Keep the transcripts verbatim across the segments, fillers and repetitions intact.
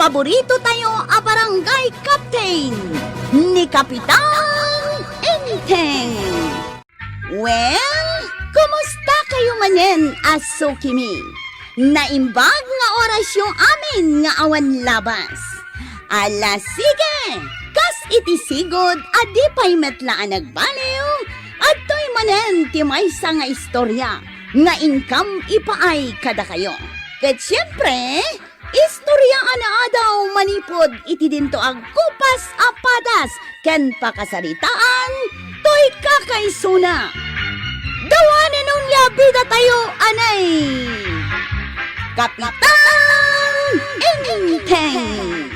paborito tayo a barangay captain, ni Kapitan Enteng. Well, kumusta kayo manen a sukimi? Naimbag nga orasyo amin nga awan labas. Ala, sige! Kas iti sigud a di pay met la a nagbaliw, adtoy manen ti maysa nga istorya nga inkam ipaay kadakayo. Ket siempre, istorya a naadaw manipud iti dinto agkupas a padas ken pakasaritaan toy kakaisuna. Dawanen onia bidatayo, anay! Kapitan Enteng!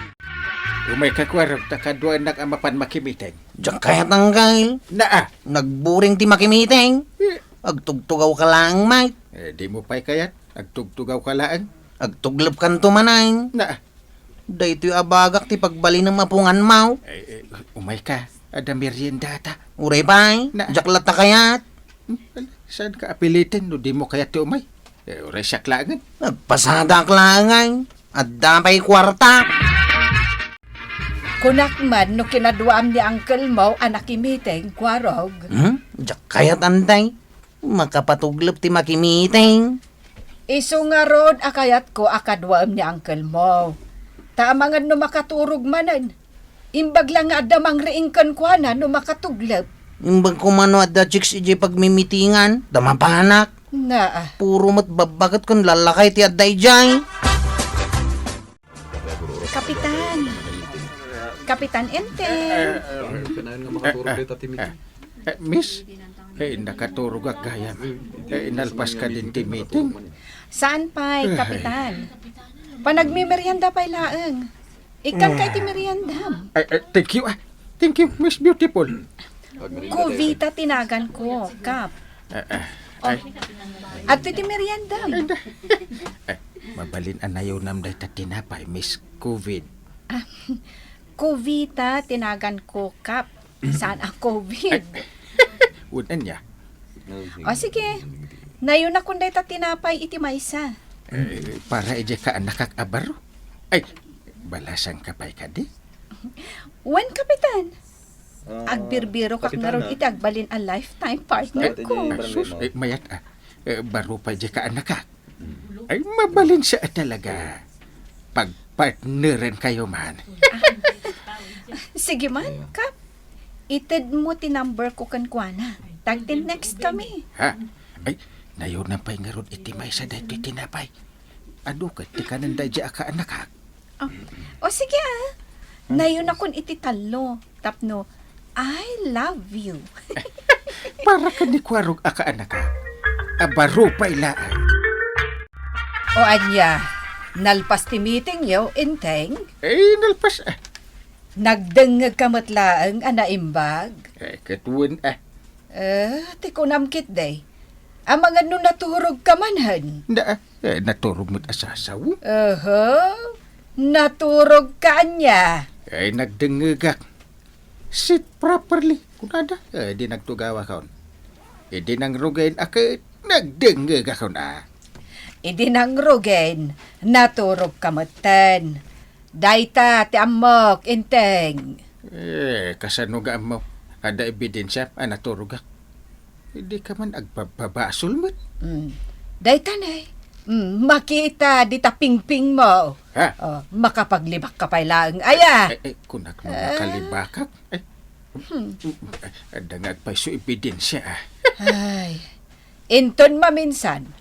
Umayka, Kuarog, ta kaduaennak a mapan makimiteng. Diak kayat, Angkel. Naa. Nagburing ti makimiteng. Eh. Agtugtugawka laeng, Mike. Eh, dimo pay kayat? Agtugtugawka laeng? Agtuglepkanto manen. Naa. Daytoy a bagak ti pagbalinem a pungan, Mau. Eh, eh, umayka. Adda meriendata. Uray pay. Naa. Diak latta kayat. Hmm, ala, saanka a piliten no dimo kayat ti umay? Eh, uray siak laengen. Agpasadak laeng. Adda pay kuarta. Kunak man no kinaduaam ni Uncle Mau a nakimiteng, Kuarog. Hmm? Diak kayat, Antay. Makapatuglep ti makimiteng. Isu ngarud a kayatko a kaduaem ni Uncle Mau. Ta amangan no makaturog manen. Imbag la nga adda mangriing kenkuana no makatuglep. Imbag koma no adda chicks idiay pagmimitingan, ta mapanak. Naa. Puro met babbaket ken lallakay ti adda idiay. Kapitan. Kapitan Enteng. Kanayon nga makaturog dayta ti meeting. Eh, miss? Eh, nakaturogak gayam. Eh, nalpas ka din ti meeting. Saan pay, Kapitan? Panagmimerienda pay laeng. Ikkan kay ti meriendam. Eh, eh, thank you, ah. Thank you, Miss Beautiful. Covita tinagan ko, Kap. Eh, eh, Oh. Ay. Adtoy ti meriendam. Ay, da. Eh, mabalin a nayonam dayta tinapay, Miss Covid. Ah, Covita tinagan ko, Kap. Saan a Covid? Ay. Wen, ania? O, sige. Nayonakon dayta tinapay iti maysa. Eh, para idiay kaannakak a baro. Ay, balasangka pay kadi? Wen, Kapitan. Ah, Agbirbirokak Kapitana. Ngarud iti agbalin a lifetime partner Basta ko. Iti Ah, barangay sus, mo. Eh, mayat, ah. Eh, baro pay diay kaannakak. Ay, mabalin sa talaga. Pagpartneren kayo man. Sige man, Kap. Ited mo ti number ko kenkuana. Tagtin next kami. Ha? Ay, nayonam pay ngarud iti maysa daytoy tinapay. Adu ket ti kanen daydiay a kaannakak. Oh. O sige, ah. Nayonakon iti tallo tapno I love you. Para ken ni Kuarog a kaannakak. A baro pay laeng. O ania, nalpas ti meeting yo, Enteng? Eh, nalpas, ah. Nagdengngeg ka met laeng a naimbag? Eh, ket wen, ah. Eh, ti kunam ketdi. Amangan no naturog ka manen. Na, eh, naturog met a sasaw? Aha, naturog ka ania? Eh, nagdengngegak. Sit properly, kunada. Eh, di nagtugawakon. Idi nangrugen a ket, nagdengngegakon a. Idi nangrugen, naturog ka metten. Dayta ti ammok, Enteng. Eh, kasano nga ammo? Adda ebidensiam a naturogak. Dika man agpababasol met. Mm. Dayta ne. Mm, makita dita pingping mo. Ha? Oh, makapaglibak ka pay laeng, aya. Eh, eh, kunak no Ah. makalibakak. Eh, Hmm. adda nga agpayso ebidensia, ah. Ay. Inton maminsan,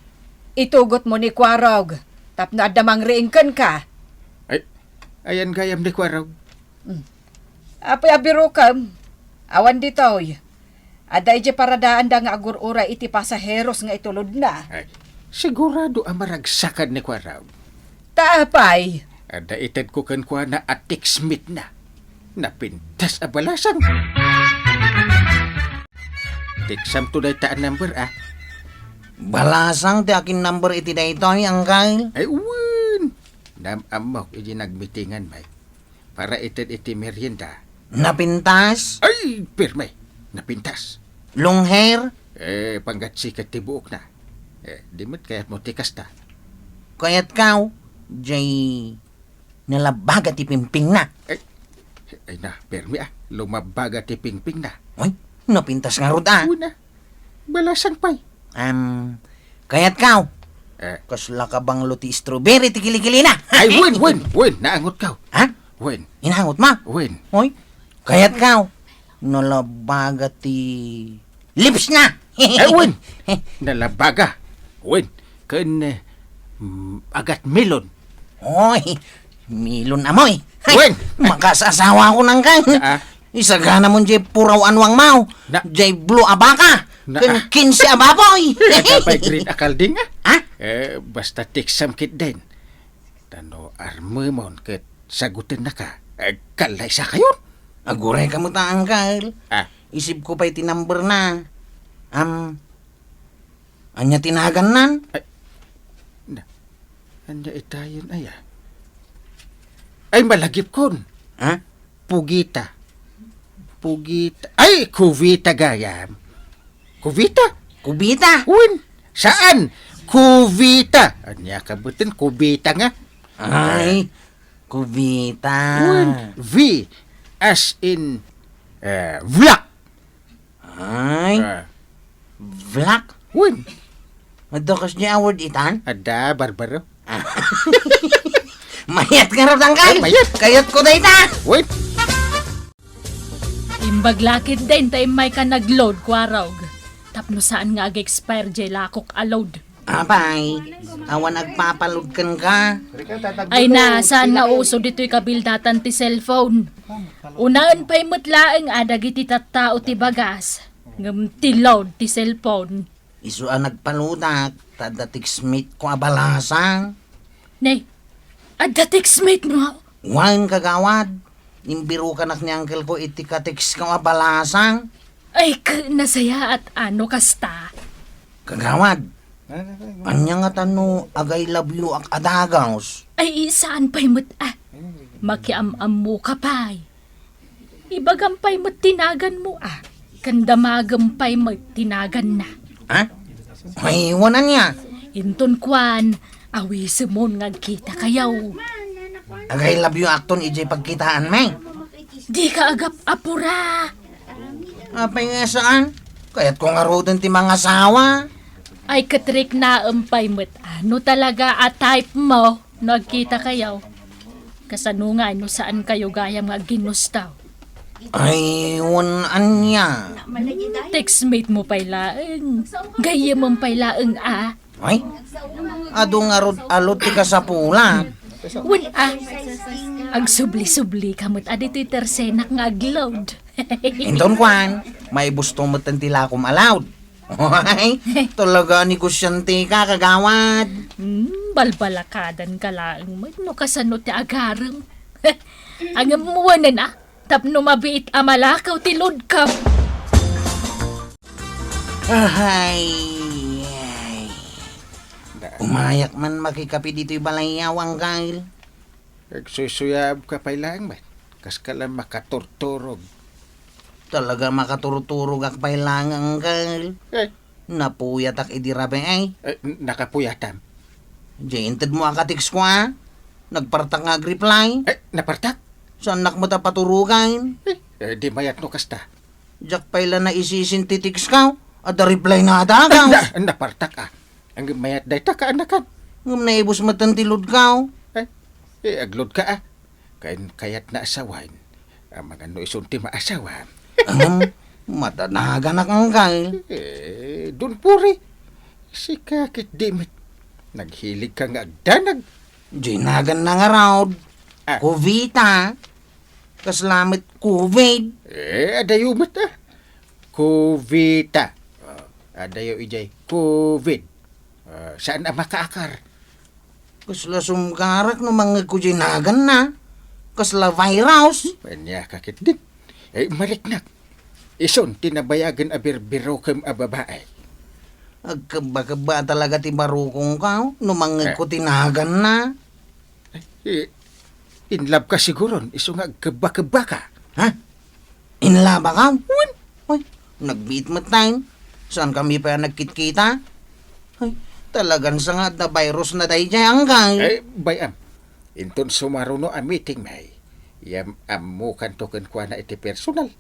itugot mo ni Kuarog, tapno adda mangriing kenka. Ay, ayan gayam ni Kuarog. Hmm. Apay a birokem? Awan ditoy. Adda idiay paradaanda nga agur-uray iti pasaheros nga itulodna. Ay, sigurado a maragsakan ni Kuarog. Ta apay? Adda itedko kenkuana a text meet na. Napintas a balasang. Teksam to dayta a number, ah. Balasang ti akin number iti daytoy, Angkel? Ay, wen. Nam-ammok idi nagmitingan, Mike. Para ited iti merienda. Napintas? Ay, pirme. Napintas. Long hair? Eh, panggatsiket ti buokna. Eh, di met kayatmo ti kasta. Kayatko, jay Nalabaga ti pingpingna. Ay, ay na, permi a. Lumabaga ti pingpingna. Uy, napintas ngarud a. Una, balasang pay. Am, kayatkaw? Eh. Kasla kabanglo ti strawberry ti kilikilina. Ay, wen, wen, wen, naangotkaw. Ha? Wen. Inangotmo? Wen. Uy, kayatkaw? Nalabaga ti lipsna. Eh, wen. Nalabaga. Wen. Ken, eh, mm, agat melon. Uy, melon a moy. Wen. Makaasawa ako nang kan. Ah. Isaganamon jay puraw a nuangmo. Na. Jay blue a baka. Na. Ken kinse a baboy. Ada pay green a kalding, ah. Ha? Eh, basta teksam ketdin. Ta no armemon ket sagutennaka, eh, kallaysakayon. Aguray kamo ta, uncle. Ah. Isibko pay ti numberna. Am, ania ti nagannan? Ay, na, ania itayen aya? Ay, malagipkon. Ha? Pugita. Pugita. Ay, kuvita gayam. Kuvita? Kubita? Wen, saan? Kuvita. Ania ka betten, kubita nga? Ay, kubita. Wen, V as in, eh, vlak. Ay, ah, vlak? Wen. Adda kasdi award itan? Adda, barbaro. Ah. Mayat ngarud, uncle. Ay, mayat. Kayatko dayta. Wen. Imbag la ketdin ta immayka nagload, Kuarog. Tapno saan nga ag-expire jay lakok a load. Apay, awan agpapaload kenka. Ay na, saan nga uso ditoy kabildatan ti cellphone. Unaen pay met laeng a dagiti tattao ti bagas, ngem ti load ti cellphone. Isu a nagpaloadak, ta adda textmate ko a balasang. Ne, adda textmate mo? Wen, kagawad. Imbirokanak ni uncle ko iti ka-text ko a balasang. Ay, k-, nasayaat a no kasta. Kagawad, ania ngata no ag-I love you ak a dagus? Ay, saan pay met, ah. Makiam-ammoka pay. Ibagam pay met ti naganmo, ah. Ken damagem pay met ti naganna. Ha? Ay, wen ania? Inton kuan, awisemon nga agkitakayo. Ag-I love you akton idiay pagkitaanmi. Dika agap-apura. Apay nga saan? Kayatko ngaruden ti mangasawa. Ay, ket riknaem pay met, ah, no talaga a type mo. No agkitakayo, kasano nga no saankayo gayam nga agginnustaw? Ay, wen ania? Textmate mo pay laeng. Gayyemem pay laeng, ah. Ay, adu ngarud a load ti kasapulan. Wen, ah. Agsubli-sublika met a ditoy tersenak nga agload. Inton kuan, maibusto metten ti lakom a load. Ay, talaga a negosyanteka, kagawad. Hmm, balbalakadanka laeng met no kasano ti agarem. Ngem wen, ah, tapno mabiit a malakaw ti loadko. Ahay, ay. Umayak man makikape ditoy balay, uncle. Agsuysuyabka pay laeng met. Kaska la makaturturog. Talaga makaturturogak pay laeng, uncle. Eh. Napuyatak idi rabii. Eh, n-, nakapuyatam. Diay intedmo a ka-text ko, a? Nagpartak nga ag-reply. Eh, napartak? Saannak met a paturogan? Eh, eh, di mayat no kasta. Diak pay la naisisin ti text ko. Adda reply na a dagus. Na, napartak, a. Ngem mayat dayta kaanakan. Ngem naibus metten ti load ko. Eh, eh, agload ka, a. Kain-, kayatna a sawen. Amangan no isun ti maasawa. Ngem, madanaganak, uncle. Eh, don puri. Sika ketdi met. Naghiligka nga agdanag. Diay naganna ngarud. Ah. Covita. Kasla met covid. Eh, adayo met, a. Covita. Ah, adayo idiay covid. Ah, saan a makaakar? Kasla sumgarak no mangngegko diay naganna. Kasla virus. Ania ka ketdin? Eh, mariknak. Isun ti nabayagen a birbirokem a babai. Agkebba-kebba talaga ti barukongko no mangngegko ti naganna. Eh, in love ka siguron, isu nga agkebba-kebba ka. Ha? In love ka? Wen. Uy, nagbiit met time. Saan kami pay a nagkitkita? Ay, talagan sa nga adda virus na daydiay, uncle. Eh, bay-am. Inton sumaruno a meeting, May, ya ammokanto kenkuana iti personal.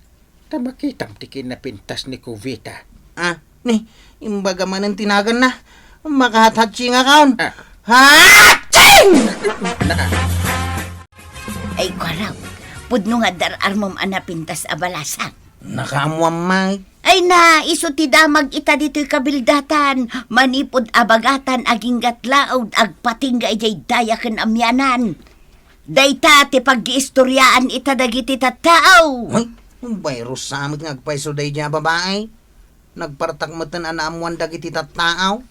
Ta makitam ti kinapintas ni Covita. Ah, ni, imbaga manen ti naganna. Makahathatsi nga kaon. Ah. Hatching! Ay, kuarog, pudno nga dar-armem a napintas a balasang. Nakaammoam, May. Ay na, isu ti damag ita ditoy kabildatan. Manipud a bagatan agingga laud, agpatingga idiay daya ken amianan. Dayta ti paggiistoriaan ita dagiti tattao. Ay, virus sa met nga agpayso daydiay a babai. Nagpartak metten a naammoan dagiti tattao.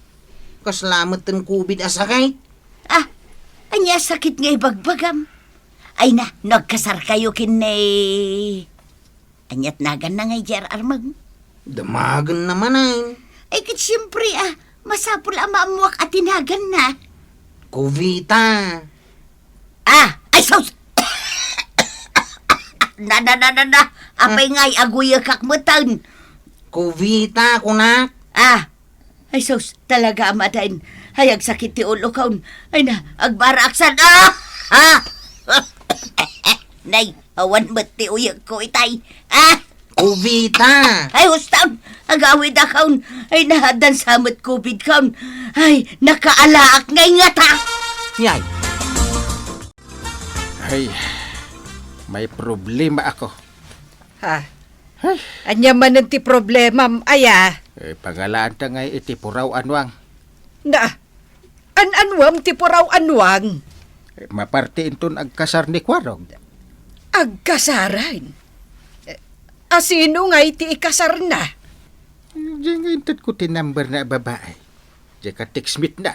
Kasla metten covid a sakit. Ah, ania sakit nga ibagbagam? Ay na, no agkasarkayo ken ni, aniat naganna nga idiay ar-armeng? Damagenna manen. Ay, ket siempre, ah, masapul a maammoak a ti naganna. Covita. Ah, ay, sus! Na, na, na, na, na. Apay ngay, aguyekak metten. Covita, kunak. Ah, ay, sus, talaga, amaten. Ay, agsakit ti ulokon. Ay na, agbaraaksan. Ah! Ah! Nay, awan met ti uyekko itay. Ah! Covita! Ay, hustaon! Agawidakon! Ay, naadansa met covidkon! Ay, nakaalaak nga ingata! Yay! Ay, may problema ako. Ha? Ay. Ania manen ti problemam, aya? Eh, pangalaanta ngay iti puraw a nuang. Na, an-anuam ti puraw a nuang? Eh, maparte inton agkasar ni Kuarog. Agkasaren? Eh, asino ngay ti ikasarna? Diay nga intedko ti number na a babae. Diay ka-text meet na.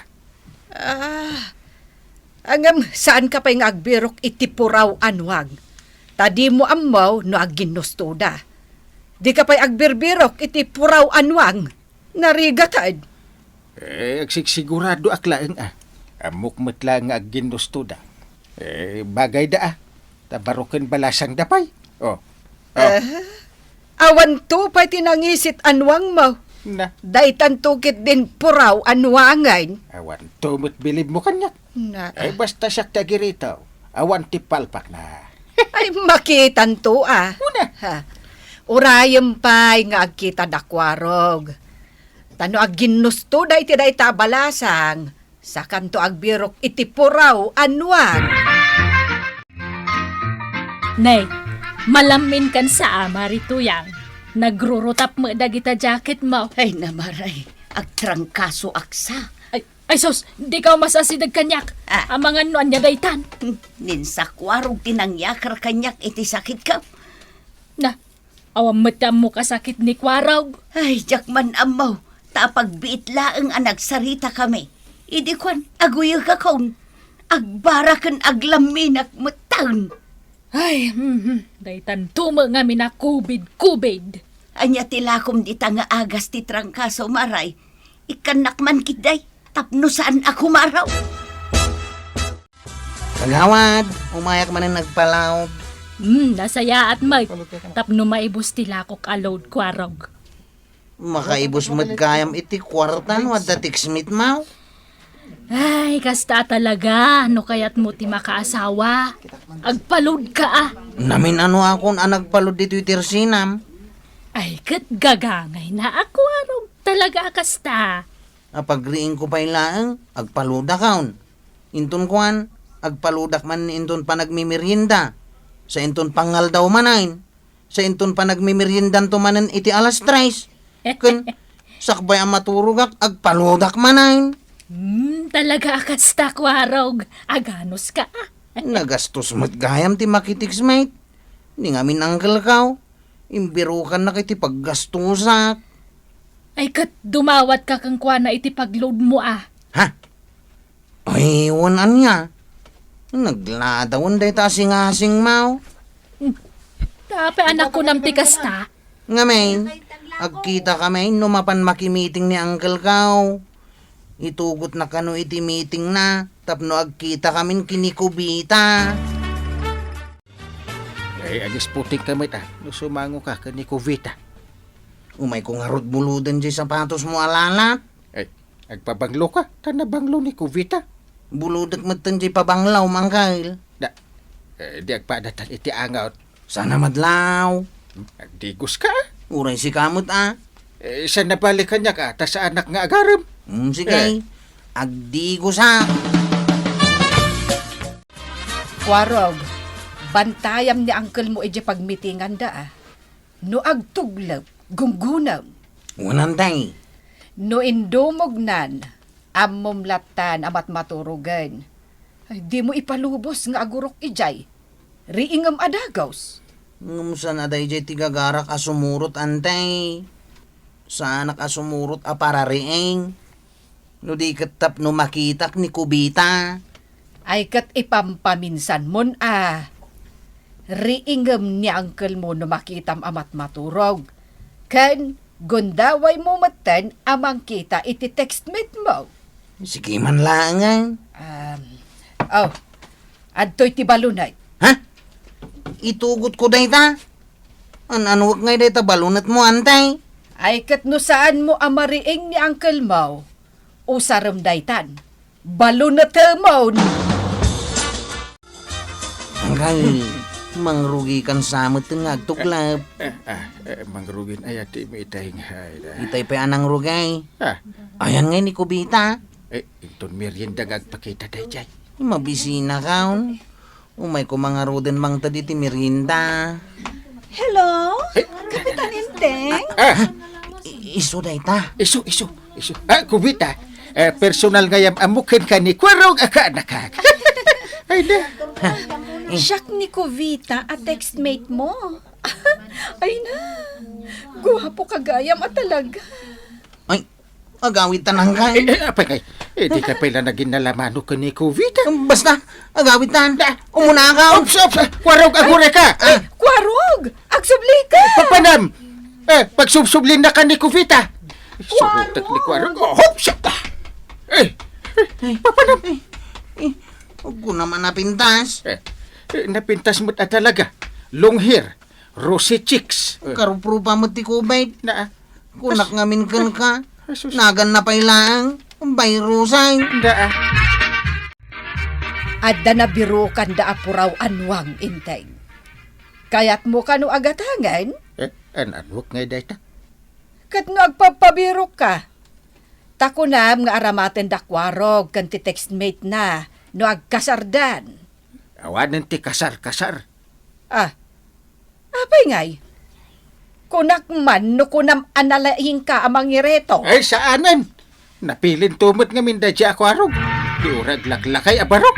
Ah, ngem saanka pay nga agbirok iti puraw a nuang. Ta dimo ammo no agginnustoda. Dika pay agbirbirok iti puraw a nuang. Narigated. Eh, agsigsiguradoak laeng a. Ammok met laeng nga agginnustoda. Eh, bagayda a. Ta baroken balasangda pay. Oh. Oh. Ah, awanto pay ti nangisit a nuangmo. Na. Daytanto ketdin puraw a nuangen. Awanto met bilibmo kaniak. Na. Eh, basta siak ti agiritaw. Awan ti palpakna. Ay, makitanto a. Una. Ha. Urayem pay nga agkita da Kuarog. Ta no agginnustoda iti dayta a balasang, sakanto agbirok iti puraw a nuang. Nay, malamminkan sa ama, Rituyang. Nagrurutap met dagita jacketmo. Ay, namaray, agtrangkasoak sa. Ay, ay sus, dika umas-asideg kaniak. Ah. Amangan no ania daytan. Hmm, ni Kuarog ti nangyakar kaniak iti sakitko. Na, awan met ti ammok a sakit ni Kuarog. Ay, diak man ammo, ta apagbiit laeng a nagsaritaka. Idi kuan, aguyegakon, agbara ken aglamminak metten. Ay, mhm, daytanto met ngamin a covid, covid. Ania ti lakom dita nga agas ti trangkaso, maray? Ikkannak man ketdi, tapno saan a kumaraw. Kagawad, umayak manen nagpalaw. Hmm, nasayaat met. Tapno maibus ti lakok a load, Kuarog. Makaibus met gayam iti kuarta no adda text meet, maw? Ay, kasta talaga, no kayatmo ti makaasawa. Agpaludka a. Namin-anoakon a nagpalud ditoy tersinam. Ay, ket gagangayna a Kuarog. Talaga a kasta. Apagriingko pay laeng, agpaludakon. Inton kuan, agpaludak man inton panagmimerienda. Sa inton pangaldaw manen. Sa inton panagmemeriendanto manen iti alas tres. Ken, sakbay a maturogak, agpaludak manen. Hmm, talaga a kasta, Kuarog. Aganuska a. Nagastos met gayam ti makitext meet. Ni ngamin uncle-ko, imbirokannak iti paggastosak. Ay, ket dumawatka kenkuana iti pagloadmo a. Ha? Ay, wen ania? Nagladawen dayta a singasingmo. Hmm. Apay a nakunam ti kasta? Ngamin, agkitakami no mapan makimiting ni uncle-ko. Itugotna kano iti mitingna tapno agkitakamin ken ni Kubita. Ay, agisputingka met a, no sumangoka ken ni Kubita. Umayko ngarud buluden diay sapatosmo a lalat. Ay, agpabangloka, ta nabanglo ni Kubita. Bulodek metten jay pabanglawm, Angkel. Da, eh, di agpadatan iti angaw. Sana madlaw. Agdigos ka? Uray sika met, a. Eh, saan nabali kaniak, a, ta saanak nga agarem? Hmm, sige. Eh. Agdigos, a. Kuarog, bantayam ni uncle mo idiay pagmitinganda, a. No agtuglep, gunggunam. Wen, Antay. No indumognan, ammom lattan a matmaturogen. Ay, dimo ipalubos nga agurok idiay. Riingem a dagus. Ngem saan a daydiay ti gagarak a sumurot, Antay. Saanak a sumurot a parariing. No di ket tapno makitak ni Kubita. Ay ket ipampaminsanmon a riingem ni uncle mo no makitam a matmaturog. Ken gundawaymo metten a mangkita iti textmate mo. Sige man laengen. Um, oh, adtoy ti balonet. Ha? Itugotko dayta? An-anuek ngay dayta balonetmo, Antay? Ay ket no saanmo a mariing ni uncle mo, usarem daytan. Balonetemon! Angkel, mangrugikan sa met nga agtuglep. Eh, ah, eh, mangrugin aya ti mitay nga, ay, da. Itay pay a nangrugi. Ah. Ayan ngay ni Kubita. Eh, inton merienda nga agpakita daydiay. Mabisina kaon. Umay ko mangaruden mangted iti merienda. Hello? Eh? Kapitan Enteng? Ah! I-, isu dayta. Isu, isu, isu. Ah, Kubita. Eh, personal nga yam-ammok kenka ni Kuarog a kaanakak. Ay, na. Siak ni Kubita a textmate mo. Ay na, guwapo ka gayam a talaga. Ay, agawidtan, Angkel. Eh, eh, apay ngay. Eh, di ka pay la naginalamano ken ni Kubita. Basta, agawidtan. Da. Umunakaw. Ops, ops, ah, Kuarog, aguray ka. Ah. Kuarog, agsubli ka. Papanam. Eh, pagsubsublin na ka ni Kubita. Surutek ni Kuarog. Oh, ops, ah. Eh, eh, papanam. Eh, eh, ugko naman napintas. Eh, eh, napintas mo't a talaga. Long hair, rosy cheeks. Eh. Karuprupa met ti Covid. Naa. Kunak ngamin kenka. Asus. Nagan na pay laeng. Virus ay. Daa. Adda nabirokanda a puraw a nuang, Enteng. Kayatmo kano a gatangen? Eh, an-anuek ngay dayta? Ket no agpabpabirok ka, ta kunam nga aramaten da Kuarog ken ti textmate na no agkasardan. Awanen ti kasar-kasar. Ah, apay ngay? Kunak man no kunam a nalaingka a mangireto. Ay, saanen! Napilinto met ngamin daydiay a Kuarog. Ti uray aglaklakay a barok.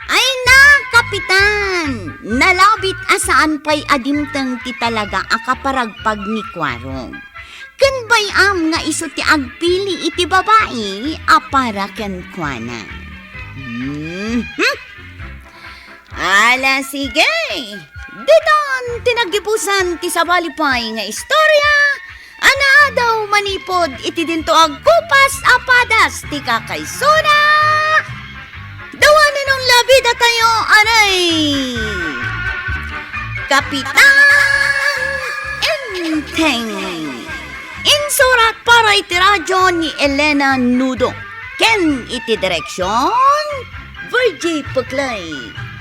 Ay na, Kapitan! Nalabit a saan pay a dimteng ti talaga a kaparagpag ni Kuarog. Ken bay-am nga isu ti agpili iti babai a para kenkuana. Mhm. Ala, sige. Ditan ti naggibusan ti sabali pay nga istorya a naadaw manipud iti dinto agkupas a padas ti kakaisuna. Dawanen on labida tayo, anay! Kapitan Enteng. Insurat para iti radyo ni Elena Nudo. Ken iti direksyon, Virgie Puclay.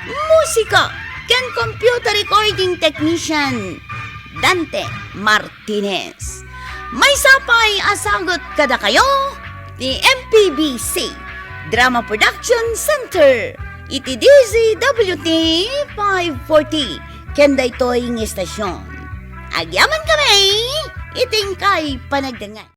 Musika ken computer recording technician, Dante Martinez. Maysa pay a sagut kadakayo ti M P B C Drama Production Center iti D Z W T five forty ken daytoy nga istasyon. Agyaman kami iti inkay panagdengngeg.